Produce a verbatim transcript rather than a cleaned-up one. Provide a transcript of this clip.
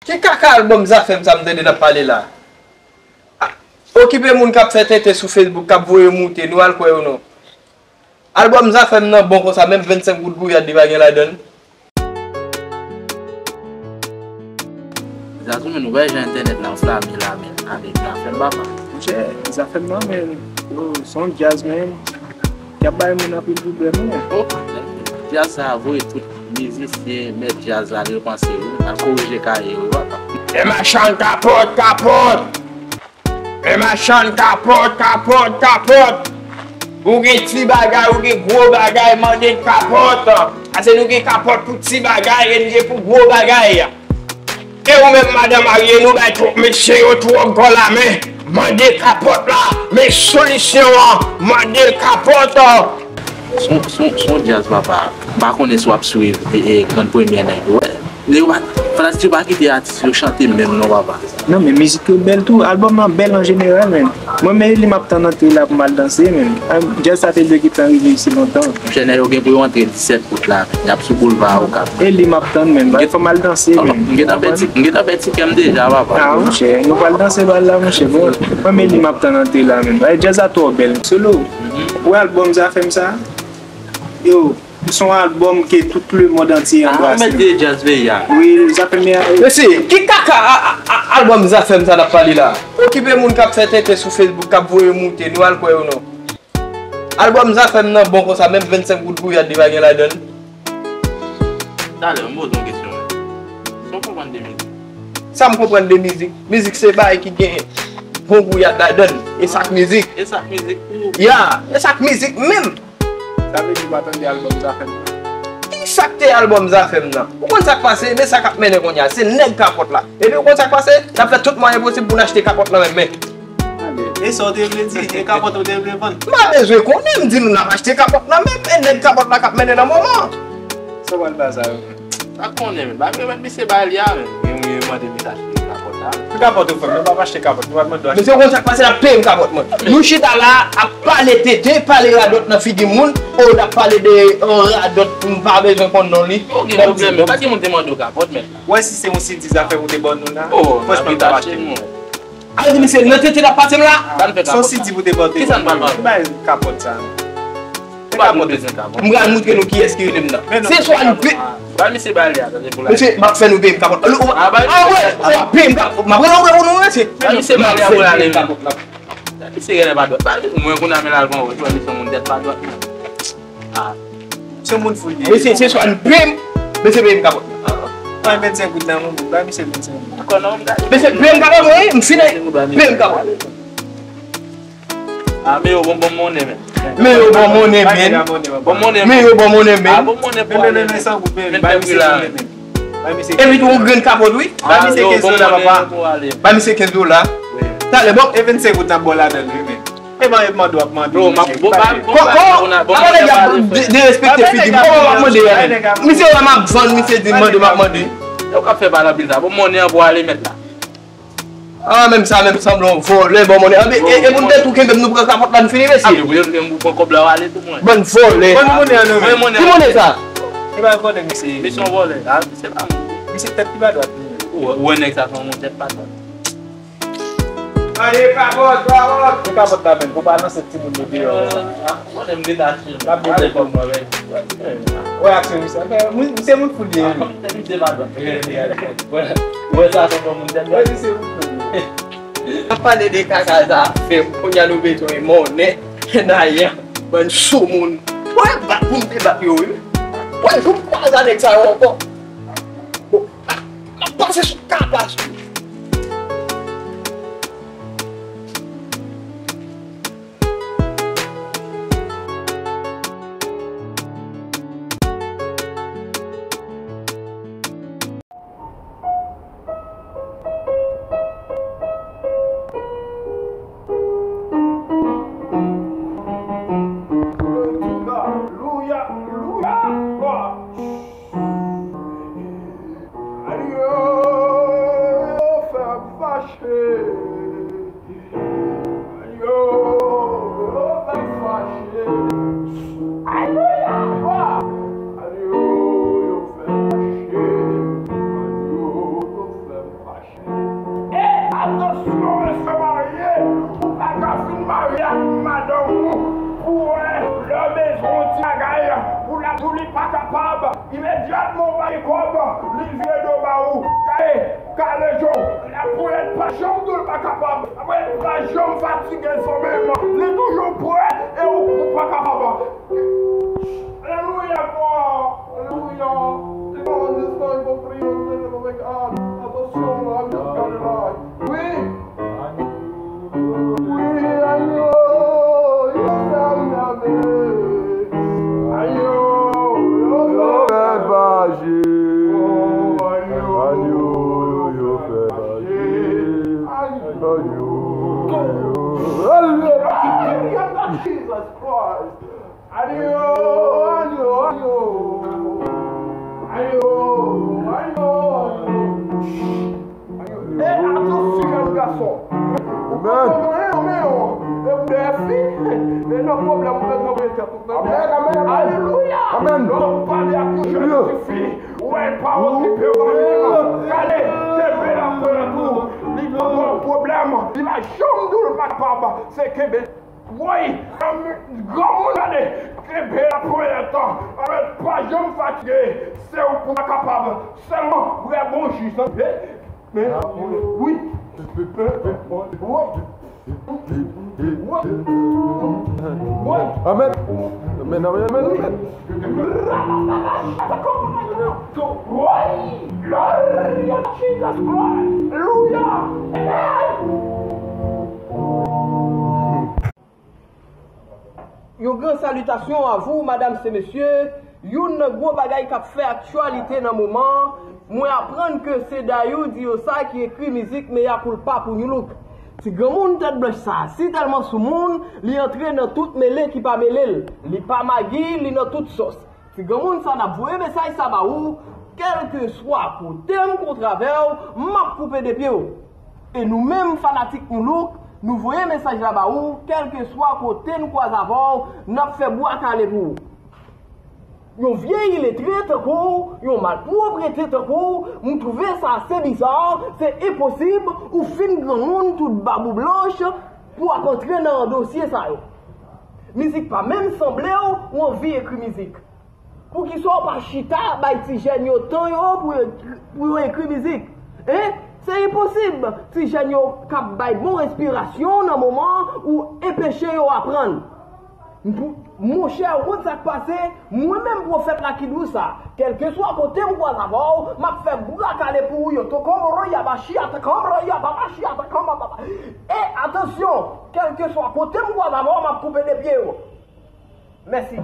Ki kaka albòm Zafèm sa m tande n ap pale la? A, okipe moun k ap fè tenten sou Facebook, k ap voye moute, nou al kwè yo non. Albòm Zafèm nan bon konsa, menm vennsenk goud gouyad li pa gen ladan l. Zazou, men, ou wè jan entènèt la anflame la, men, avèk Zafèm, papa. Monchè, Zafèm nan, men, yo, se yon djaz, men, ki ap bay moun anpil pwoblèm, men. Oh, djaz sa a voye tout mizisyen, mèt djaz la, repanse, wi, al korije kaye yo, papa. E machann kapòt, kapòt! E machann kapòt, kapòt, kapòt! Ou gen ti bagay, ou gen gwo bagay, mande n kapòt. Ase nou gen kapòt pou ti bagay e n gen pou gwo bagay. E ou menm madan marye, nou bay twòp mesye yo twòp gòl a men. Mande kapòt la, men solisyon an, mande l kapòt. Son, son, son djaz papa. M pa konnen si w ap swiv e, e, grann premyè nèg yo. Lè yo pa, Fantastic yo pa kite atis yo chante menm non papa. Non men mizik yo bèl tou, albòm nan bèl an jeneral men. Mwen men li m ap tann antre la pou m al danse men. Djaz sa te dwe gentan rive isi lontan. Monchè nèg yo gen pou yo antre disèt out la, y ap sou boulva Okap. E li m ap tann men, fò m al danse men. M gentan pèdi, m gentan pèdi kè m deja papa. Ah monchè, nou pral danse bal la monchè. Mwen men li m ap tann antre la men. Djaz la twò bèl. Solo, ou wè albòm Zafèm sa? Yo, se yon albòm ke tout lemonn antye anbrase. Ah, ou mèt di djaz peyi a. Wi, Zafèm a. Mesye, ki kaka albòm Zafèm sa n ap pale la? Okipe moun k ap fè tenten sou Facebook, k ap voye moute, nou al kwè yo non. Albòm Zafèm nan bon konsa, menm vennsenk goud gouyad li pa gen ladan l. Talè, m poze yon kesyon. Sa w konprann de mizik? Sa m konprann de mizik? Mizik se bagay ki gen bon gouyad ladan l. E sa k mizik. E sa k mizik pou ou? Ya, e sa k mizik menm. Sa vle di w pa tande albòm Zafèm nan? Ki sa k te albòm Zafèm nan? Ou konn sa k pase? Men sa k ap mennen kounye a. Se nèg kapòt la. Epi ou konn sa k pase? N ap fè tout mwayen posib pou n achte kapòt nan menm men. E sa w te vle di? E kapòt ou te vle vann? M pa bezwen konnen, m di nou n ap achte kapòt nan menm men. Nèg kapòt la k ap mennen nan moman. Sa w pral ba sa yo menm? Pa konnen menm. Ba m remèt misye bagay li a menm. Mwen mwen mande misye achte kapòt la. Ki kapòt ou fè? Nou p ap achte kapòt. Nou p ap mande w achte kapòt. Mesye, ou konn sa k pase, l ap peye m kapòt mwen. Nou chita la ap pale tenten, pale radòt nan figi moun, o n ap pale de radòt m pa bezwen konn non li. Ou gen pwoblèm, men pa gen moun te mande w kapòt, men. Ou wè si se yon C D Zafèm ou te ban nou la, franchman m t ap achte l. Al di misye, nan tenten l ap pase m la. Se yon C D pou te pote ban nou. Ki bay kapòt sa? M pral moutre nou kiyès ki rele m nan. Se swa nou pe. Ba misye bagay li a, tande pou la. Mesye, m ap fè nou peye m kapòt. Anmwey, w ap peye m kapòt. M ap rele anmwey pou nou mesye. Ba misye bagay li a pou l ale menm. Misye genlè pa dwat. Ba misye mwen kounye a men l al pran wòch, wè misye yon moun tèt pa dwat menm. Ah. Se yon moun foul li ye. Mesye, se swa nou peye m, mesye peye m kapòt. Bay vennsenk goud nan moun, bay misye vennsenk goud. Ankò non, m gade. Mesye peye m kapòt mwen wi, m fini. Peye m kapòt. Ah, men yo bon bon monnen men. Men yo bon monnen men. Bon monnen men. Men yo bon monnen men. Ah, bon monnen pou ale. Men men men men san goud men. Bay misye monnen men. Bay misye. Epi tou yon grenn kapòt wi. Bay misye kenz dola papa. Bay misye kenz dola. Talè bon. E vennsenk goud n ap ba w ladan l wi men. E ban e mande w ap mande. Bro, m ap bon ba bon ba. Kòman nèg ap derespekte figi m? Kòman w ap mande a menm? Misye wè m ap vann, misye di mande m ap mande. Yo k ap fè pale anpil sa. Bon monnen an pou ale mèt la. Ah, menm sa, menm sanble yon vòlè, bon monnen. Anben, e, e pou n te tou kenbe m, nou pran kapòt la, n fini, mesye. Anben, pou yo kenbe m, ou pran kòb la, w ale tou, mwen. Bann vòlè. Ban nou monnen an, non, men. Ki monnen sa? E pa vòlè, mesye. Mesye, yon vòlè. Ah, se pa. Mesye, tèt li pa dwat, non. Ou wè, ou wè nèg sa, se yon moun tèt pa dwat. Mande kapòt, kapòt. Ki kapòt la, menm? Pou balanse timoun yo deyò. Ah, mwen, m rete achte. L ap byen defann mwen, men. Wè aksyon misye. Anfen, moun, se moun fout li ye, wi. Misye pa dwat. Wè, wè sa, se bon moun tèt dwat. Wè, misye moun fout li ye. N ap pale de kaka Zafèm, kounye a nou bezwen monnen, kenarya, bann soumoun. Wè, bat moun te bat yo, wi. Wè, jou m kwaze a nèg sa yo ankò. Bon, m ap pase sou kaka sou yo. Imedyatman w pa gen kòb, li vire do ba ou. Kale, kale je w. Laponyèt pa janm di w l pa kapab. Laponyèt pa janm fatige zanmi m. Li toujou prè e ou, ou pa kapab. Alelouya, glwa. Alelouya. Ti pa ann distan, i pou priye, nou te leve avèk al. Atansyon, la, nou gade la. Wi. Wi, anyo, yo fè m lave. Anyo, yo fè m fache. Anyo, yo fè m fache. Anyo, yo. Jesus Christ. Anyo, anyo, anyo. Anyo, anyo, anyo. E atansyon, jèn gason. Ou pa gen anyen, men yo. E pou defi. E nan pwoblèm, ou bezwen voye tèt ou. Amèn, amèn, amèn. Alelouya. Amèn. Lè w pale ak yon jèn tifi, ou wè pawòl ki pe w anyen. Gade, kenbe lapriyè tou. Li pa gen pwoblèm. Li pa janm di w l pa kapab. Se kenbe. Woy, granmoun, gade, kenbe lapriyè tan. Amèn, pa janm fatige. Se ou pou pa kapab. Sèlman, wè bon ji, sanble. Men, wi. Woy. Woy. Woy. Amèn. Amèn, amèn, amèn, amèn. Woy. Glory to Jesus Christ. Aleluya. Amen. Yon gran salitasyon a vou, madam e mesye. Youn nan gwo bagay k ap fè aktyalite nan moman an, mwen aprann ke se Dayou Diyosa ki ekri mizik Mea Culpa pou Nu Look. Ti granmoun tèt blanch sa a si tèlman soumoun, li antre nan tout mele ki pa mele l. Li pa magi, li nan tout sòs. Ti granmoun sa n ap voye mesaj sa ba ou, kèlkeswa kote m kontre avè w, m ap koupe de pye w. E nou menm fanatik Nu Look, nou voye mesaj la ba ou, kèlkeswa kote n kwaze avè w, n ap fè bwa kale pou ou. Yon vye iletre tankou w, yon malpwoprete tankou w, m twouve sa ase biza, se enposib ou fin granmoun tout bab ou blanch pou w ap antre nan dosye sa yo. Mizik pa menm sanble w, ou anvi ekri mizik. Poukisa w pa chita bay ti jèn yo tan yo pou yo, pou yo ekri mizik? Hein? Se enposib! Ti jèn yo k ap bay bon enspirasyon nan moman ou enpeche yo aprann. Monchè, ou konn sa k pase? Mwen menm pwofèt la ki di w sa. Kèlkeswa kote m kwaze avè w, m ap fè bwa kale pou ou yo. Tokonbro yaba shiyata konbro yaba ba shiyata konbaba. E atansyon, kèlkeswa kote m kwaze avè w, m ap koupe de pye yo. Mèsi.